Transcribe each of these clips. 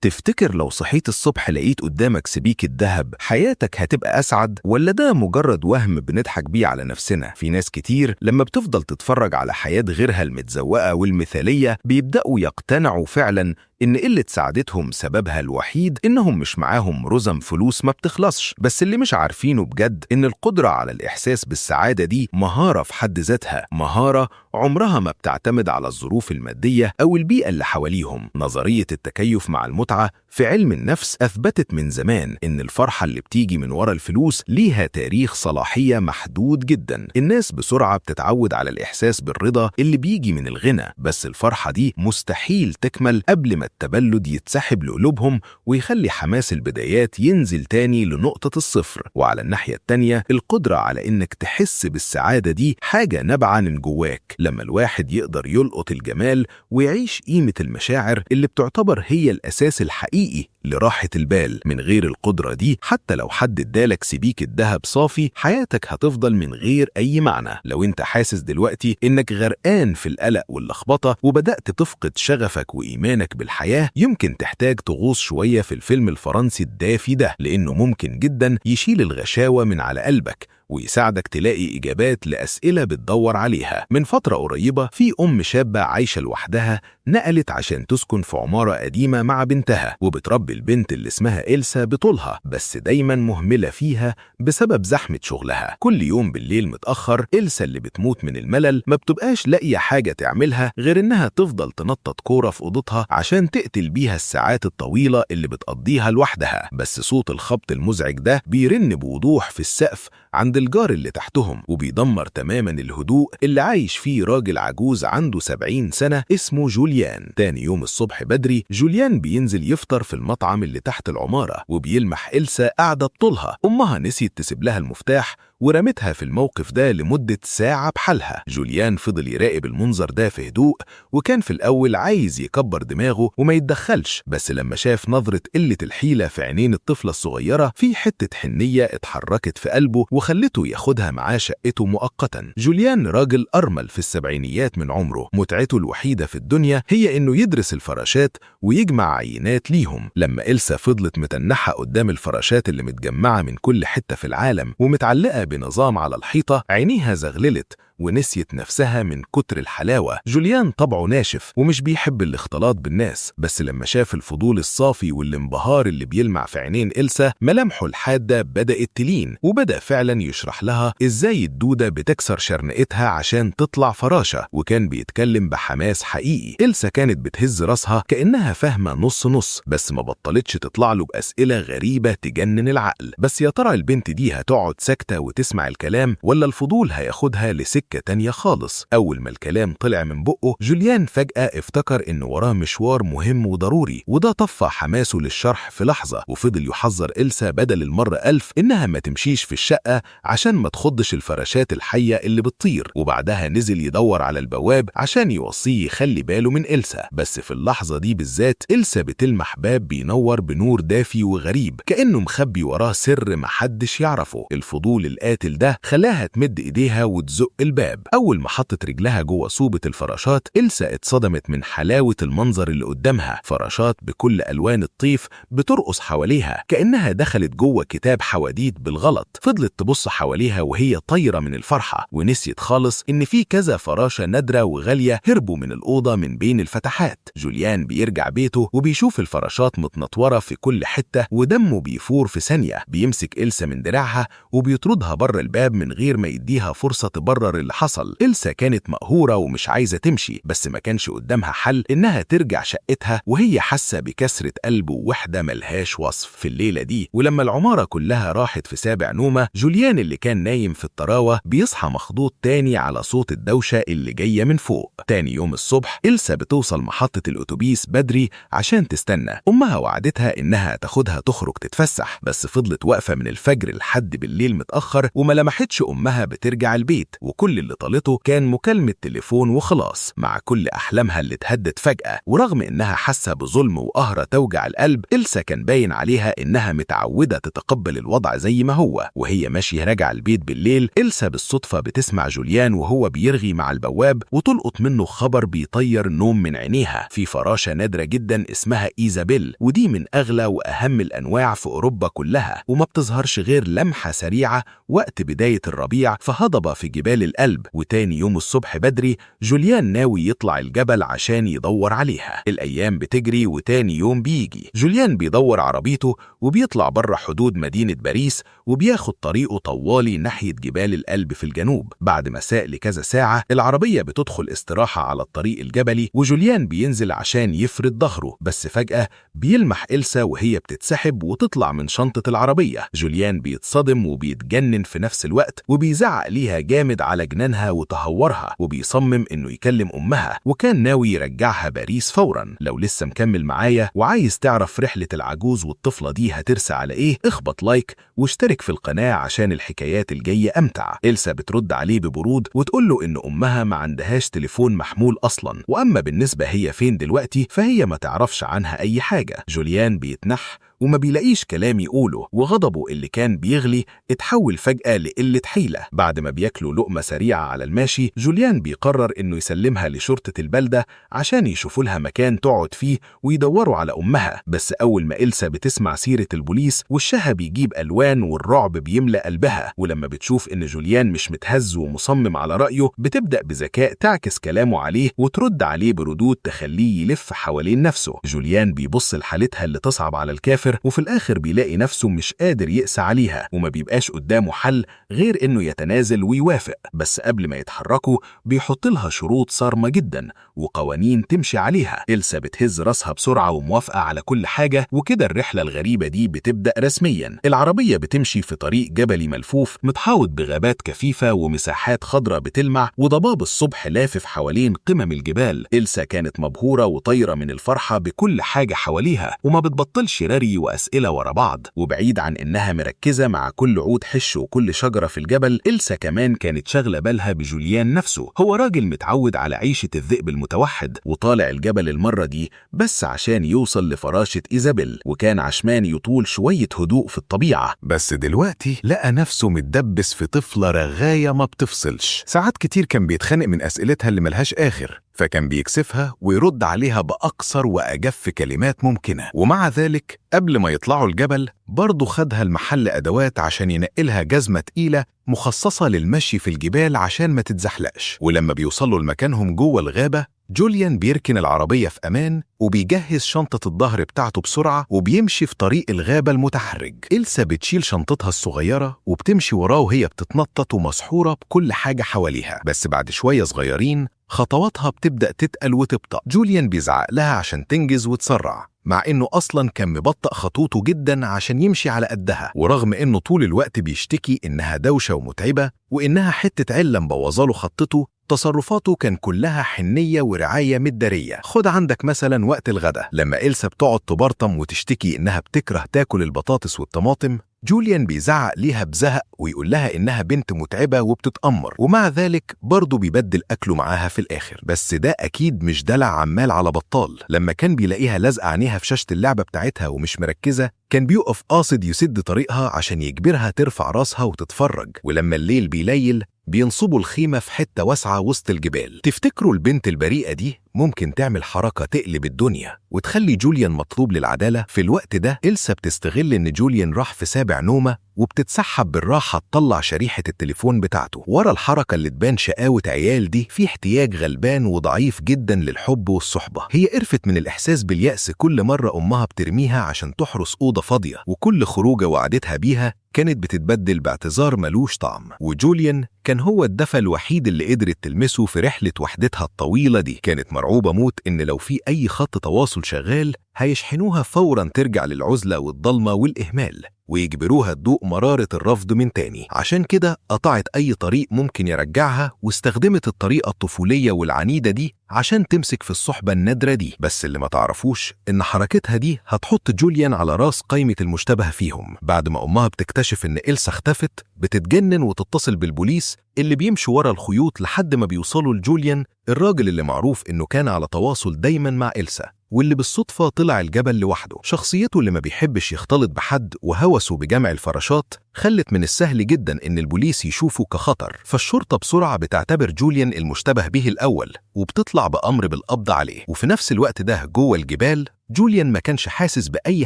تفتكر لو صحيت الصبح لقيت قدامك سبيكة ذهب حياتك هتبقى أسعد، ولا ده مجرد وهم بنضحك بيه على نفسنا؟ في ناس كتير لما بتفضل تتفرج على حياة غيرها المتزوقة والمثالية بيبدأوا يقتنعوا فعلا إن قلة سعادتهم سببها الوحيد إنهم مش معاهم رزم فلوس ما بتخلصش. بس اللي مش عارفينه بجد إن القدرة على الإحساس بالسعادة دي مهارة في حد ذاتها، مهارة عمرها ما بتعتمد على الظروف المادية أو البيئة اللي حواليهم. نظرية التكيف مع المتعة في علم النفس أثبتت من زمان إن الفرحة اللي بتيجي من ورا الفلوس ليها تاريخ صلاحية محدود جدا. الناس بسرعة بتتعود على الإحساس بالرضا اللي بيجي من الغنى، بس الفرحة دي مستحيل تكمل قبل ما التبلد يتسحب لقلوبهم ويخلي حماس البدايات ينزل تاني لنقطة الصفر. وعلى الناحية التانية، القدرة على إنك تحس بالسعادة دي حاجة نابعة من جواك. لما الواحد يقدر يلقط الجمال ويعيش قيمة المشاعر اللي بتعتبر هي الأساس الحقيقي لراحة البال، من غير القدرة دي حتى لو حد ادالك سبيكة ذهب صافي حياتك هتفضل من غير أي معنى. لو انت حاسس دلوقتي انك غرقان في القلق واللخبطة وبدأت تفقد شغفك وإيمانك بالحياة، يمكن تحتاج تغوص شوية في الفيلم الفرنسي الدافي ده، لأنه ممكن جدا يشيل الغشاوة من على قلبك ويساعدك تلاقي إجابات لأسئلة بتدور عليها. من فترة قريبة في أم شابة عايشة لوحدها نقلت عشان تسكن في عمارة قديمة مع بنتها، وبتربي البنت اللي اسمها إلسا بطولها، بس دايما مهملة فيها بسبب زحمة شغلها. كل يوم بالليل متأخر إلسا اللي بتموت من الملل ما بتبقاش لاقية حاجة تعملها غير إنها تفضل تنطط كورة في أوضتها عشان تقتل بيها الساعات الطويلة اللي بتقضيها لوحدها. بس صوت الخبط المزعج ده بيرن بوضوح في السقف عند الجار اللي تحتهم، وبيدمر تماما الهدوء اللي عايش فيه راجل عجوز عنده 70 سنة اسمه جوليان. تاني يوم الصبح بدري جوليان بينزل يفطر في المطعم اللي تحت العمارة، وبيلمح إلسا قاعدة بطولها. أمها نسيت تسيب لها المفتاح ورمتها في الموقف ده لمدة ساعة بحالها. جوليان فضل يراقب المنظر ده في هدوء، وكان في الأول عايز يكبر دماغه وما يتدخلش، بس لما شاف نظرة قلة الحيلة في عينين الطفلة الصغيرة في حتة حنية اتحركت في قلبه وخلته ياخدها معاه شقته مؤقتا. جوليان راجل أرمل في السبعينيات من عمره، متعته الوحيدة في الدنيا هي إنه يدرس الفراشات ويجمع عينات ليهم. لما إلسا فضلت متنحة قدام الفراشات اللي متجمعة من كل حتة في العالم ومتعلقة بنظام على الحيطة، عينيها زغللت ونسيت نفسها من كتر الحلاوة. جوليان طبعه ناشف ومش بيحب الاختلاط بالناس، بس لما شاف الفضول الصافي والانبهار اللي بيلمع في عينين إلسا ملامحه الحادة بدأت تلين، وبدأ فعلا يشرح لها إزاي الدودة بتكسر شرنقتها عشان تطلع فراشة، وكان بيتكلم بحماس حقيقي. إلسا كانت بتهز راسها كأنها فاهمة نص نص، بس ما بطلتش تطلع له بأسئلة غريبة تجنن العقل. بس يا ترى البنت دي هتقعد ساكتة وتسمع الكلام، ولا الفضول هياخدها لسكة تانية خالص؟ أول ما الكلام طلع من بقه جوليان فجأة افتكر إن وراه مشوار مهم وضروري، وده طفى حماسه للشرح في لحظة، وفضل يحذر إلسا بدل المرة 1000 إنها ما تمشيش في الشقة عشان ما تخضش الفراشات الحية اللي بتطير. وبعدها نزل يدور على البواب عشان يوصيه يخلي باله من إلسا. بس في اللحظة دي بالذات إلسا بتلمح باب بينور بنور دافي وغريب، كأنه مخبي وراه سر محدش يعرفه. الفضول القاتل ده خلاها تمد إيديها وتزق الباب. أول ما حطت رجلها جوه صوبة الفراشات إلسا اتصدمت من حلاوة المنظر اللي قدامها. فراشات بكل ألوان الطيف بترقص حواليها كأنها دخلت جوه كتاب حواديت بالغلط. فضلت تبص حواليها وهي طايرة من الفرحة، ونسيت خالص إن في كذا فراشة نادرة وغالية هربوا من الأوضة من بين الفتحات. جوليان بيرجع بيته وبيشوف الفراشات متنطورة في كل حتة ودمه بيفور في ثانية. بيمسك إلسا من دراعها وبيطردها بره الباب من غير ما يديها فرصة تبرر اللي حصل. إلسا كانت مقهورة ومش عايزة تمشي، بس ما كانش قدامها حل إنها ترجع شقتها وهي حاسة بكسرة قلب ووحدة ملهاش وصف. في الليلة دي ولما العمارة كلها راحت في سابع نومة، جوليان اللي كان نايم في الطراوة بيصحى مخضوض تاني على صوت الدوشة اللي جاية من فوق. تاني يوم الصبح إلسا بتوصل محطة الأتوبيس بدري عشان تستنى. أمها وعدتها إنها تاخدها تخرج تتفسح، بس فضلت واقفة من الفجر لحد بالليل متأخر وما لمحتش أمها بترجع البيت، وكل وكل اللي طالته كان مكالمة تليفون وخلاص، مع كل أحلامها اللي اتهدت فجأة. ورغم إنها حاسة بظلم وقهرة توجع القلب، إلسا كان باين عليها إنها متعودة تتقبل الوضع زي ما هو. وهي ماشية راجعة البيت بالليل، إلسا بالصدفة بتسمع جوليان وهو بيرغي مع البواب، وتلقط منه خبر بيطير النوم من عينيها. في فراشة نادرة جدا اسمها إيزابيل، ودي من أغلى وأهم الأنواع في أوروبا كلها، وما بتظهرش غير لمحة سريعة وقت بداية الربيع في هضبة في جبال الألب. وتاني يوم الصبح بدري جوليان ناوي يطلع الجبل عشان يدور عليها. الأيام بتجري وتاني يوم بيجي، جوليان بيدور عربيته وبيطلع بره حدود مدينة باريس، وبياخد طريقه طوالي ناحية جبال الألب في الجنوب. بعد مساء لكذا ساعة العربية بتدخل استراحة على الطريق الجبلي، وجوليان بينزل عشان يفرد ظهره، بس فجأة بيلمح إلسا وهي بتتسحب وتطلع من شنطة العربية. جوليان بيتصدم وبيتجنن في نفس الوقت، وبيزعق ليها جامد على جنانها وتهورها، وبيصمم إنه يكلم أمها، وكان ناوي يرجعها باريس فورا. لو لسه مكمل معايا وعايز تعرف رحلة العجوز والطفلة دي هترسى على إيه، اخبط like واشترك في القناة عشان الحكايات الجاية أمتع. إلسا بترد عليه ببرود وتقول له إن أمها ما عندهاش تليفون محمول أصلا، وأما بالنسبة هي فين دلوقتي فهي ما تعرفش عنها أي حاجة. جوليان بيتنح وما بيلاقيش كلام يقوله، وغضبه اللي كان بيغلي اتحول فجأة لقلة حيلة. بعد ما بياكلوا لقمة سريعة على الماشي، جوليان بيقرر إنه يسلمها لشرطة البلدة عشان يشوفوا لها مكان تقعد فيه ويدوروا على أمها. بس أول ما إلسا بتسمع سيرة البوليس وشها بيجيب ألوان والرعب بيملأ قلبها، ولما بتشوف إن جوليان مش متهز ومصمم على رأيه، بتبدأ بذكاء تعكس كلامه عليه وترد عليه بردود تخليه يلف حوالين نفسه. جوليان بيبص لحالتها اللي تصعب على الكافر، وفي الآخر بيلاقي نفسه مش قادر يقسى عليها، وما بيبقاش قدامه حل غير إنه يتنازل ويوافق. بس قبل ما يتحركوا بيحط لها شروط صارمة جدا وقوانين تمشي عليها. إلسا بتهز راسها بسرعة وموافقة على كل حاجة، وكده الرحلة الغريبة دي بتبدأ رسميا. العربية بتمشي في طريق جبلي ملفوف متحوط بغابات كثيفة ومساحات خضراء بتلمع، وضباب الصبح لافف حوالين قمم الجبال. إلسا كانت مبهورة وطايرة من الفرحة بكل حاجة حواليها، وما بتبطلش رري وأسئلة ورا بعض. وبعيد عن إنها مركزة مع كل عود حش وكل شجرة في الجبل، إلسا كمان كانت شاغلة بالها بجوليان نفسه. هو راجل متعود على عيشة الذئب المتوحد، وطالع الجبل المرة دي بس عشان يوصل لفراشة إيزابيل، وكان عشمان يطول شوية هدوء في الطبيعة. بس دلوقتي لقى نفسه متدبس في طفلة رغاية ما بتفصلش. ساعات كتير كان بيتخانق من أسئلتها اللي ملهاش آخر، فكان بيكسفها ويرد عليها بأقصر وأجف كلمات ممكنة. ومع ذلك قبل ما يطلعوا الجبل برضه خدها المحل أدوات عشان ينقلها جزمة تقيلة مخصصة للمشي في الجبال عشان ما تتزحلقش. ولما بيوصلوا لمكانهم جوه الغابة، جوليان بيركن العربية في أمان وبيجهز شنطة الظهر بتاعته بسرعة وبيمشي في طريق الغابة المتحرج. إلسا بتشيل شنطتها الصغيرة وبتمشي وراه وهي بتتنطط ومسحورة بكل حاجة حواليها. بس بعد شوية صغيرين خطواتها بتبدأ تتقل وتبطأ. جوليان بيزعق لها عشان تنجز وتسرع، مع إنه أصلاً كان مبطأ خطوته جداً عشان يمشي على قدها، ورغم إنه طول الوقت بيشتكي إنها دوشة ومتعبة وإنها حتة علة مبوظاله خطته، تصرفاته كان كلها حنية ورعاية مدارية. خد عندك مثلا وقت الغداء، لما إلسا بتقعد تبرطم وتشتكي إنها بتكره تاكل البطاطس والطماطم، جوليان بيزعق ليها بزهق ويقول لها إنها بنت متعبة وبتتأمر، ومع ذلك برضه بيبدل أكله معاها في الآخر. بس ده أكيد مش دلع عمال على بطال. لما كان بيلاقيها لازقة عينيها في شاشة اللعبة بتاعتها ومش مركزة، كان بيقف قاصد يسد طريقها عشان يجبرها ترفع راسها وتتفرج. ولما الليل بيليل بينصبوا الخيمة في حتة واسعة وسط الجبال. تفتكروا البنت البريئة دي ممكن تعمل حركة تقلب الدنيا وتخلي جوليان مطلوب للعدالة؟ في الوقت ده إلسا بتستغل إن جوليان راح في سابع نومة وبتتسحب بالراحة تطلع شريحة التليفون بتاعته. ورا الحركة اللي تبان شقاوة عيال دي في احتياج غلبان وضعيف جدا للحب والصحبة. هي قرفت من الإحساس باليأس كل مرة أمها بترميها عشان تحرس أوضة فاضية، وكل خروجة وعدتها بيها كانت بتتبدل باعتذار ملوش طعم. وجوليان كان هو الدفى الوحيد اللي قدرت تلمسه في رحلة وحدتها الطويلة دي. كانت مرعوبة موت إن لو في أي خط تواصل شغال هيشحنوها فورا ترجع للعزلة والضلمة والإهمال، ويجبروها تدوق مرارة الرفض من تاني. عشان كده قطعت أي طريق ممكن يرجعها، واستخدمت الطريقة الطفولية والعنيدة دي عشان تمسك في الصحبة النادرة دي. بس اللي ما تعرفوش إن حركتها دي هتحط جوليان على راس قائمة المشتبه فيهم. بعد ما أمها بتكتشف إن إلسا اختفت، بتتجنن وتتصل بالبوليس اللي بيمشوا ورا الخيوط لحد ما بيوصلوا لجوليان، الراجل اللي معروف إنه كان على تواصل دايما مع إلسا، واللي بالصدفة طلع الجبل لوحده. شخصيته اللي ما بيحبش يختلط بحد وهوسه بجمع الفراشات خلت من السهل جدا إن البوليس يشوفه كخطر، فالشرطة بسرعة بتعتبر جوليان المشتبه به الأول وبتطلع بأمر بالقبض عليه. وفي نفس الوقت ده جوه الجبال، جوليان ما كانش حاسس بأي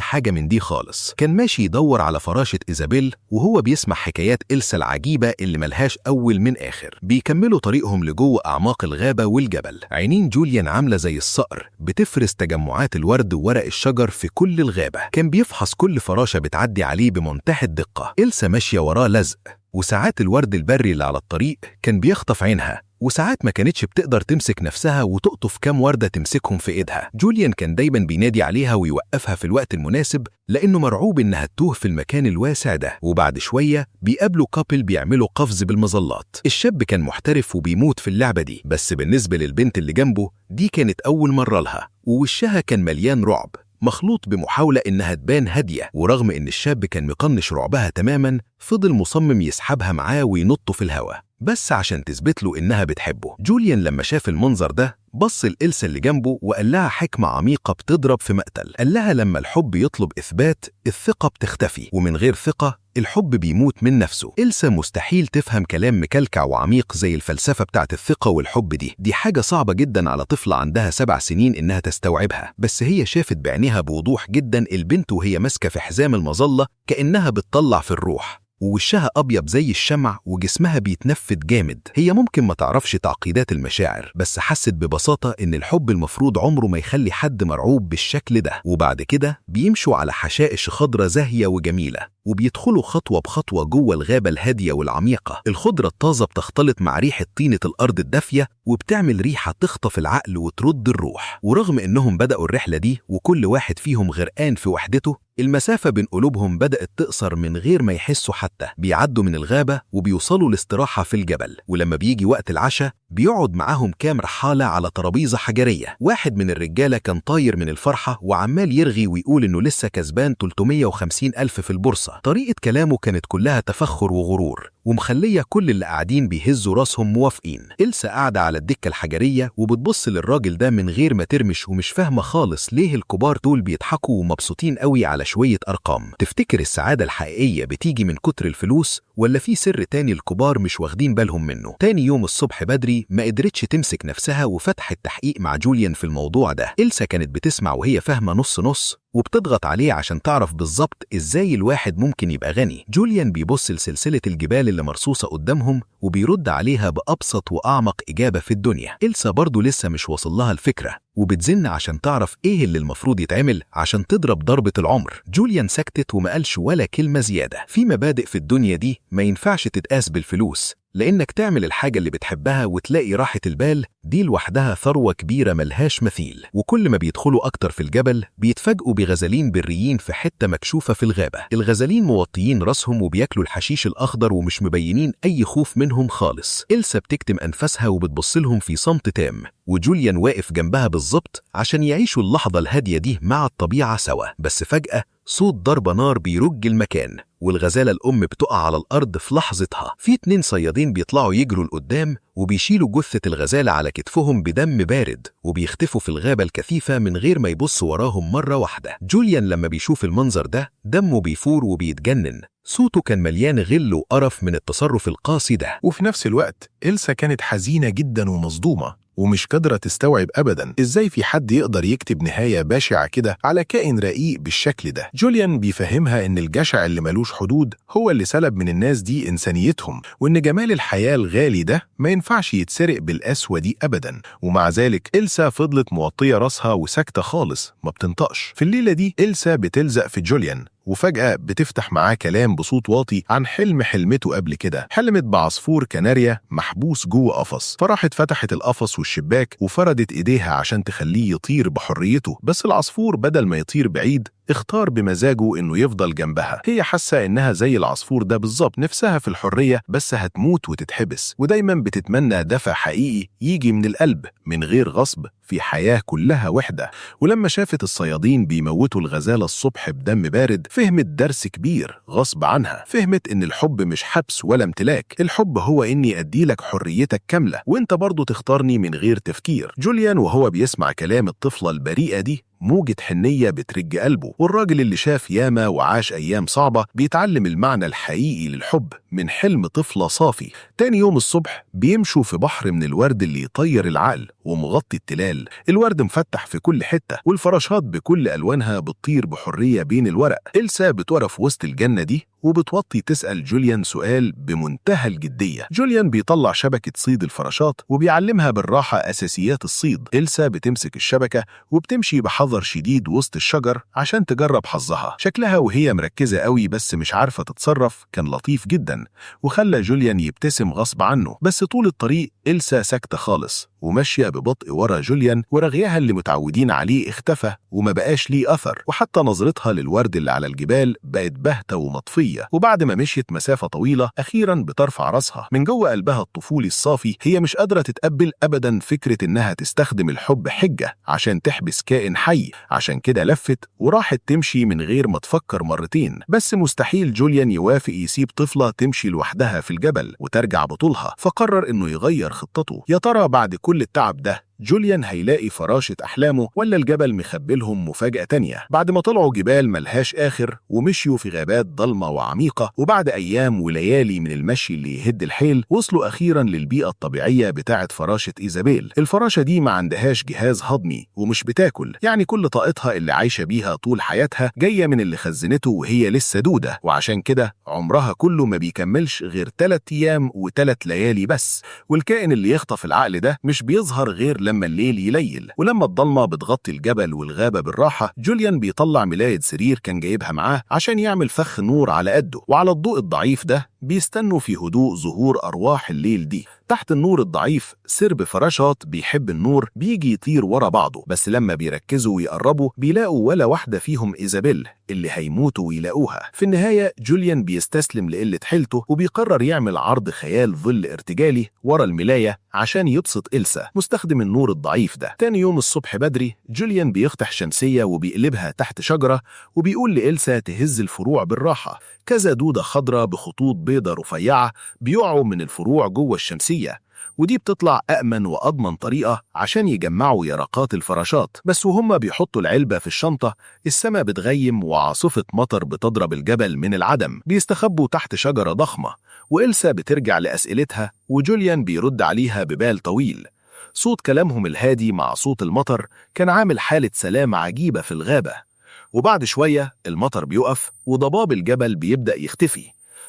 حاجة من دي خالص. كان ماشي يدور على فراشة إيزابيل وهو بيسمع حكايات إلسا العجيبة اللي ملهاش أول من آخر. بيكملوا طريقهم لجوه أعماق الغابة والجبل. عينين جوليان عاملة زي الصقر، بتفرز تجمعات الورد وورق الشجر في كل الغابة. كان بيفحص كل فراشة بتعدي عليه بمنتهى الدقة. إلسا ماشية وراه لزق، وساعات الورد البري اللي على الطريق كان بيخطف عينها، وساعات ما كانتش بتقدر تمسك نفسها وتقطف كام وردة تمسكهم في إيدها. جوليان كان دايما بينادي عليها ويوقفها في الوقت المناسب لأنه مرعوب إنها تتوه في المكان الواسع ده. وبعد شوية بيقابلوا couple بيعملوا قفز بالمظلات. الشاب كان محترف وبيموت في اللعبة دي، بس بالنسبة للبنت اللي جنبه دي كانت أول مرة لها، ووشها كان مليان رعب مخلوط بمحاولة إنها تبان هادية. ورغم إن الشاب كان مقنش رعبها تماما، فضل مصمم يسحبها معاه وينطوا في الهواء بس عشان تثبت له إنها بتحبه. جوليان لما شاف المنظر ده بص لإلسا اللي جنبه وقال لها حكمة عميقة بتضرب في مقتل. قال لها لما الحب يطلب إثبات، الثقة بتختفي، ومن غير ثقة الحب بيموت من نفسه. إلسا مستحيل تفهم كلام مكلكع وعميق زي الفلسفة بتاعت الثقة والحب دي حاجة صعبة جدا على طفلة عندها 7 سنين إنها تستوعبها. بس هي شافت بعينيها بوضوح جدا البنت وهي ماسكة في حزام المظلة كأنها بتطلع في الروح، ووشها أبيض زي الشمع وجسمها بيتنفد جامد. هي ممكن ما تعرفش تعقيدات المشاعر، بس حست ببساطة إن الحب المفروض عمره ما يخلي حد مرعوب بالشكل ده. وبعد كده بيمشوا على حشائش خضرة زاهية وجميلة، وبيدخلوا خطوة بخطوة جوه الغابة الهادية والعميقة. الخضرة الطازة بتختلط مع ريحة طينة الأرض الدافية وبتعمل ريحة تخطف العقل وترد الروح. ورغم إنهم بدأوا الرحلة دي وكل واحد فيهم غرقان في وحدته، المسافة بين قلوبهم بدأت تقصر من غير ما يحسوا حتى. بيعدوا من الغابة وبيوصلوا لاستراحة في الجبل، ولما بيجي وقت العشاء بيقعد معاهم كام رحالة على ترابيزة حجرية. واحد من الرجالة كان طاير من الفرحة وعمال يرغي ويقول إنه لسه كسبان 350 ألف في البورصة. طريقة كلامه كانت كلها تفخر وغرور، ومخلية كل اللي قاعدين بيهزوا راسهم موافقين. إلسا قاعدة على الدكة الحجرية وبتبص للراجل ده من غير ما ترمش، ومش فاهمة خالص ليه الكبار دول بيضحكوا ومبسوطين قوي على شوية أرقام. تفتكر السعادة الحقيقية بتيجي من كتر الفلوس، ولا في سر تاني الكبار مش واخدين بالهم منه؟ تاني يوم الصبح بدري ما قدرتش تمسك نفسها وفتحت تحقيق مع جوليان في الموضوع ده. إلسا كانت بتسمع وهي فاهمة نص نص، وبتضغط عليه عشان تعرف بالظبط إزاي الواحد ممكن يبقى غني. جوليان بيبص لسلسلة الجبال اللي مرصوصة قدامهم وبيرد عليها بأبسط وأعمق إجابة في الدنيا. إلسا برضو لسه مش واصل لها الفكرة، وبتزن عشان تعرف إيه اللي المفروض يتعمل عشان تضرب ضربة العمر. جوليان سكتت وما قالش ولا كلمة زيادة. في مبادئ في الدنيا دي ما ينفعش تتقاس بالفلوس، لأنك تعمل الحاجة اللي بتحبها وتلاقي راحة البال دي لوحدها ثروة كبيرة ملهاش مثيل. وكل ما بيدخلوا أكتر في الجبل بيتفاجئوا بغزالين بريين في حتة مكشوفة في الغابة. الغزالين موطيين راسهم وبياكلوا الحشيش الأخضر ومش مبينين أي خوف منهم خالص. إلسا بتكتم أنفاسها وبتبص لهم في صمت تام، وجوليان واقف جنبها بالظبط عشان يعيشوا اللحظة الهادية دي مع الطبيعة سوا. بس فجأة صوت ضربة نار بيرج المكان، والغزالة الأم بتقع على الأرض في لحظتها. في 2 صيادين بيطلعوا يجروا لقدام وبيشيلوا جثة الغزالة على كتفهم بدم بارد، وبيختفوا في الغابة الكثيفة من غير ما يبصوا وراهم مرة واحدة. جوليان لما بيشوف المنظر ده دمه بيفور وبيتجنن، صوته كان مليان غل وقرف من التصرف القاسي ده. وفي نفس الوقت إلسا كانت حزينة جدا ومصدومة ومش قادرة تستوعب أبداً إزاي في حد يقدر يكتب نهاية بشعة كده على كائن رقيق بالشكل ده. جوليان بيفهمها إن الجشع اللي ملوش حدود هو اللي سلب من الناس دي إنسانيتهم، وإن جمال الحياة الغالي ده ما ينفعش يتسرق بالقسوة دي أبداً. ومع ذلك إلسا فضلت موطية راسها وساكتة خالص ما بتنطقش. في الليلة دي إلسا بتلزق في جوليان وفجأة بتفتح معاه كلام بصوت واطي عن حلم حلمته قبل كده. حلمت بعصفور كناريا محبوس جوه قفص، فراحت فتحت القفص والشباك وفردت ايديها عشان تخليه يطير بحريته، بس العصفور بدل ما يطير بعيد اختار بمزاجه انه يفضل جنبها. هي حاسه انها زي العصفور ده بالظبط، نفسها في الحريه بس هتموت وتتحبس، ودايما بتتمنى دفع حقيقي يجي من القلب من غير غصب في حياه كلها وحده. ولما شافت الصيادين بيموتوا الغزاله الصبح بدم بارد فهمت درس كبير غصب عنها. فهمت ان الحب مش حبس ولا امتلاك، الحب هو اني اديلك حريتك كامله وانت برضه تختارني من غير تفكير. جوليان وهو بيسمع كلام الطفله البريئه دي موجة حنية بترج قلبه، والراجل اللي شاف ياما وعاش أيام صعبة بيتعلم المعنى الحقيقي للحب من حلم طفلة صافي. تاني يوم الصبح بيمشوا في بحر من الورد اللي يطير العقل ومغطي التلال. الورد مفتح في كل حتة، والفراشات بكل ألوانها بتطير بحرية بين الورق. إلسا بتقف وسط الجنة دي وبتوطي تسأل جوليان سؤال بمنتهى الجدية. جوليان بيطلع شبكة صيد الفراشات وبيعلمها بالراحة أساسيات الصيد. إلسا بتمسك الشبكة وبتمشي بحذر شديد وسط الشجر عشان تجرب حظها. شكلها وهي مركزة قوي بس مش عارفة تتصرف كان لطيف جدا، وخلى جوليان يبتسم غصب عنه. بس طول الطريق إلسا ساكتة خالص وماشية ببطء ورا جوليان، ورغيها اللي متعودين عليه اختفى وما بقاش ليه أثر، وحتى نظرتها للورد اللي على الجبال بقت باهتة ومطفية. وبعد ما مشيت مسافة طويلة أخيرا بترفع راسها. من جوه قلبها الطفولي الصافي هي مش قادرة تتقبل أبدا فكرة إنها تستخدم الحب حجة عشان تحبس كائن حي، عشان كده لفت وراحت تمشي من غير ما تفكر مرتين. بس مستحيل جوليان يوافق يسيب طفلة تمشي لوحدها في الجبل وترجع بطولها، فقرر إنه يغير خطته. يا ترى بعد كل التعب ده جوليان هيلاقي فراشة أحلامه ولا الجبل مخبلهم مفاجأة تانية؟ بعد ما طلعوا جبال ملهاش آخر ومشيوا في غابات ضلمة وعميقة، وبعد أيام وليالي من المشي اللي يهد الحيل، وصلوا أخيرا للبيئة الطبيعية بتاعة فراشة إيزابيل. الفراشة دي ما عندهاش جهاز هضمي ومش بتاكل، يعني كل طاقتها اللي عايشة بيها طول حياتها جاية من اللي خزنته وهي لسه دودة، وعشان كده عمرها كله ما بيكملش غير 3 أيام و3 ليالي بس. والكائن اللي يخطف العقل ده مش بيظهر غير لما الليل يليل، ولما الضلمة بتغطي الجبل والغابة بالراحة، جوليان بيطلع ملاية سرير كان جايبها معاه عشان يعمل فخ نور على قده، وعلى الضوء الضعيف ده بيستنوا في هدوء ظهور أرواح الليل دي. تحت النور الضعيف سرب فراشات بيحب النور بيجي يطير ورا بعضه، بس لما بيركزوا ويقربوا بيلاقوا ولا واحدة فيهم إيزابيل اللي هيموتوا ويلاقوها. في النهاية جوليان بيستسلم لقلة حيلته وبيقرر يعمل عرض خيال ظل ارتجالي ورا الملاية عشان يبسط إلسا مستخدم النور الضعيف ده. تاني يوم الصبح بدري جوليان بيفتح شمسية وبيقلبها تحت شجرة وبيقول لإلسا تهز الفروع بالراحة. كذا دودة خضراء بخطوط بيضة رفيعة بيقعوا من الفروع جوه الشمسية، ودي بتطلع أأمن وأضمن طريقة عشان يجمعوا يرقات الفراشات. بس وهم بيحطوا العلبة في الشنطة السماء بتغيم وعاصفة مطر بتضرب الجبل من العدم. بيستخبوا تحت شجرة ضخمة، وإلسا بترجع لأسئلتها وجوليان بيرد عليها ببال طويل. صوت كلامهم الهادي مع صوت المطر كان عامل حالة سلام عجيبة في الغابة. وبعد شوية المطر بيقف وضباب الجبل بيبدأ يختفي،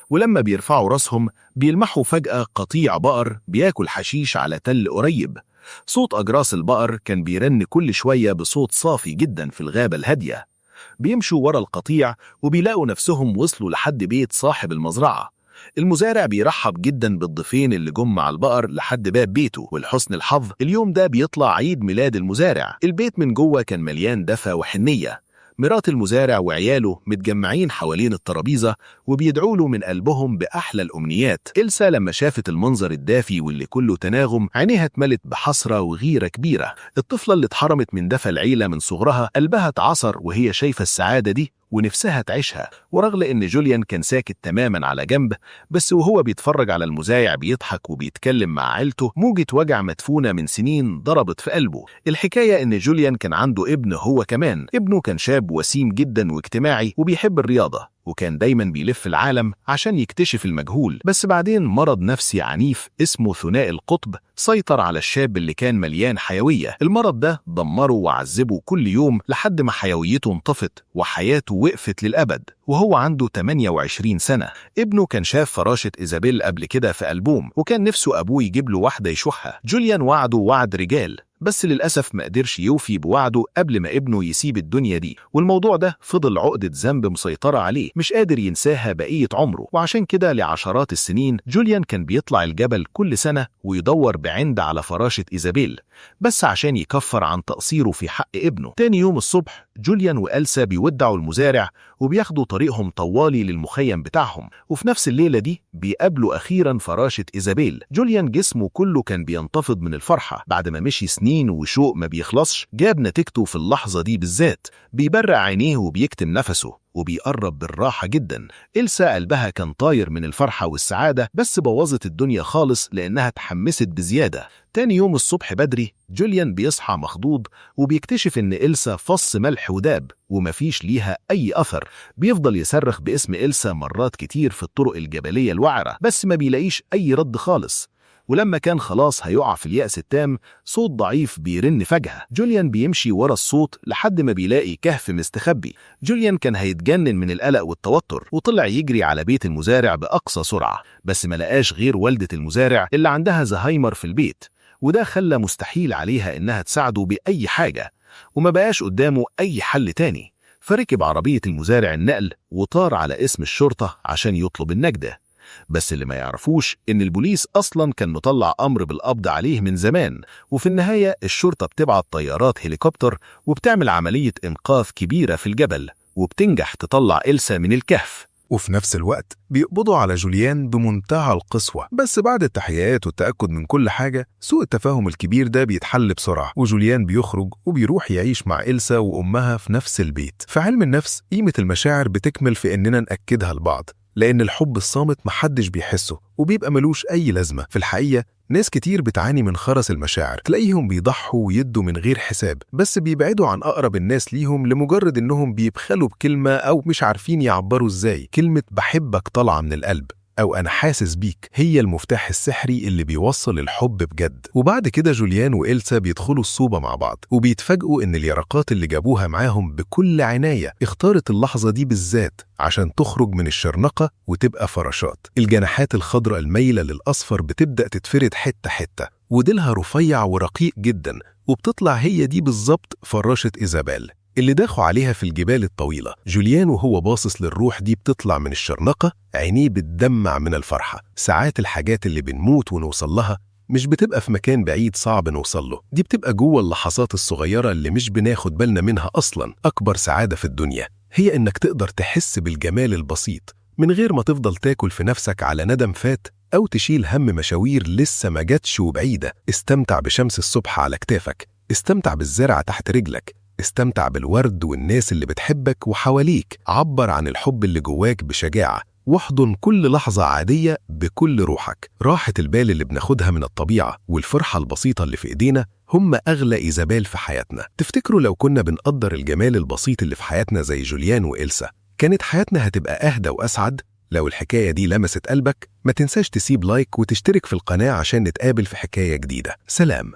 ولما بيرفعوا راسهم بيلمحوا فجأة قطيع بقر بياكل حشيش على تل قريب. صوت أجراس البقر كان بيرن كل شوية بصوت صافي جدا في الغابة الهادية. بيمشوا ورا القطيع وبيلاقوا نفسهم وصلوا لحد بيت صاحب المزرعة. المزارع بيرحب جدا بالضيفين اللي جم مع البقر لحد باب بيته، ولحسن الحظ اليوم ده بيطلع عيد ميلاد المزارع. البيت من جوه كان مليان دفى وحنية. مرات المزارع وعياله متجمعين حوالين الترابيزة وبيدعوا له من قلبهم بأحلى الأمنيات. إلسا لما شافت المنظر الدافي واللي كله تناغم عينيها اتملت بحسرة وغيرة كبيرة. الطفلة اللي اتحرمت من دفى العيلة من صغرها قلبها اتعصر وهي شايفة السعادة دي ونفسها تعيشها. ورغم ان جوليان كان ساكت تماما على جنب، بس وهو بيتفرج على المزارع بيضحك وبيتكلم مع عيلته موجة وجع مدفونة من سنين ضربت في قلبه. الحكاية ان جوليان كان عنده ابن هو كمان. ابنه كان شاب وسيم جدا واجتماعي وبيحب الرياضة، وكان دايما بيلف العالم عشان يكتشف المجهول. بس بعدين مرض نفسي عنيف اسمه ثنائي القطب سيطر على الشاب اللي كان مليان حيوية. المرض ده دمره وعذبه كل يوم لحد ما حيويته انطفت وحياته وقفت للأبد وهو عنده 28 سنة. ابنه كان شاف فراشة إيزابيل قبل كده في ألبوم وكان نفسه أبوه يجيب له واحدة يشوحها. جوليان وعده وعد رجال بس للأسف ما قدرش يوفي بوعده قبل ما ابنه يسيب الدنيا دي، والموضوع ده فضل عقدة ذنب مسيطرة عليه مش قادر ينساها بقية عمره. وعشان كده لعشرات السنين جوليان كان بيطلع الجبل كل سنة ويدور بعند على فراشة إيزابيل، بس عشان يكفر عن تقصيره في حق ابنه. تاني يوم الصبح جوليان وإلسا بيودعوا المزارع وبياخدوا طريقهم طوالي للمخيم بتاعهم، وفي نفس الليلة دي بيقابلوا أخيرا فراشة إيزابيل. جوليان جسمه كله كان بينتفض من الفرحة بعد ما مشي سنين وشوق ما بيخلصش جاب نتيجته في اللحظة دي بالذات. بيبرق عينيه وبيكتم نفسه وبيقرب بالراحة جدا. إلسا قلبها كان طاير من الفرحة والسعادة، بس بوظت الدنيا خالص لأنها اتحمست بزيادة. تاني يوم الصبح بدري جوليان بيصحى مخضوض وبيكتشف إن إلسا فص ملح وداب ومفيش ليها أي أثر. بيفضل يصرخ باسم إلسا مرات كتير في الطرق الجبلية الوعرة، بس ما بيلاقيش أي رد خالص. ولما كان خلاص هيقع في اليأس التام، صوت ضعيف بيرن فجأة. جوليان بيمشي ورا الصوت لحد ما بيلاقي كهف مستخبي. جوليان كان هيتجنن من القلق والتوتر وطلع يجري على بيت المزارع بأقصى سرعة، بس ما لقاش غير والدة المزارع اللي عندها زهايمر في البيت، وده خلى مستحيل عليها إنها تساعده بأي حاجة، وما بقاش قدامه أي حل تاني. فركب عربية المزارع النقل وطار على اسم الشرطة عشان يطلب النجدة. بس اللي ما يعرفوش إن البوليس أصلاً كان مطلع أمر بالقبض عليه من زمان، وفي النهاية الشرطة بتبعت طيارات هليكوبتر وبتعمل عملية إنقاذ كبيرة في الجبل، وبتنجح تطلع إلسا من الكهف. وفي نفس الوقت بيقبضوا على جوليان بمنتهى القسوة، بس بعد التحقيقات والتأكد من كل حاجة سوء التفاهم الكبير ده بيتحل بسرعة، وجوليان بيخرج وبيروح يعيش مع إلسا وأمها في نفس البيت. في علم النفس قيمة المشاعر بتكمل في إننا نأكدها لبعض، لأن الحب الصامت محدش بيحسه وبيبقى ملوش أي لازمة. في الحقيقة ناس كتير بتعاني من خرس المشاعر، تلاقيهم بيضحوا ويدوا من غير حساب، بس بيبعدوا عن أقرب الناس ليهم لمجرد إنهم بيبخلوا بكلمة أو مش عارفين يعبروا إزاي. كلمة بحبك طالعة من القلب أو أنا حاسس بيك هي المفتاح السحري اللي بيوصل الحب بجد. وبعد كده جوليان وإلسا بيدخلوا الصوبة مع بعض، وبيتفاجئوا إن اليرقات اللي جابوها معاهم بكل عناية اختارت اللحظة دي بالذات عشان تخرج من الشرنقة وتبقى فراشات. الجناحات الخضراء المايلة للأصفر بتبدأ تتفرد حتة حتة، وديلها رفيع ورقيق جدا، وبتطلع هي دي بالظبط فراشة إيزابيل اللي داخوا عليها في الجبال الطويلة. جوليان وهو باصص للروح دي بتطلع من الشرنقة، عينيه بتدمع من الفرحة. ساعات الحاجات اللي بنموت ونوصل لها مش بتبقى في مكان بعيد صعب نوصل له، دي بتبقى جوه اللحظات الصغيرة اللي مش بناخد بالنا منها أصلا. أكبر سعادة في الدنيا هي إنك تقدر تحس بالجمال البسيط من غير ما تفضل تاكل في نفسك على ندم فات أو تشيل هم مشاوير لسه ما جاتش وبعيدة. استمتع بشمس الصبح على كتافك، استمتع بالزرع تحت رجلك، استمتع بالورد والناس اللي بتحبك وحواليك. عبر عن الحب اللي جواك بشجاعة، واحضن كل لحظة عادية بكل روحك. راحة البال اللي بناخدها من الطبيعة والفرحة البسيطة اللي في إيدينا هم أغلى إيزابيل في حياتنا. تفتكروا لو كنا بنقدر الجمال البسيط اللي في حياتنا زي جوليان وإلسا، كانت حياتنا هتبقى أهدى وأسعد؟ لو الحكاية دي لمست قلبك ما تنساش تسيب like وتشترك في القناة عشان نتقابل في حكاية جديدة. سلام.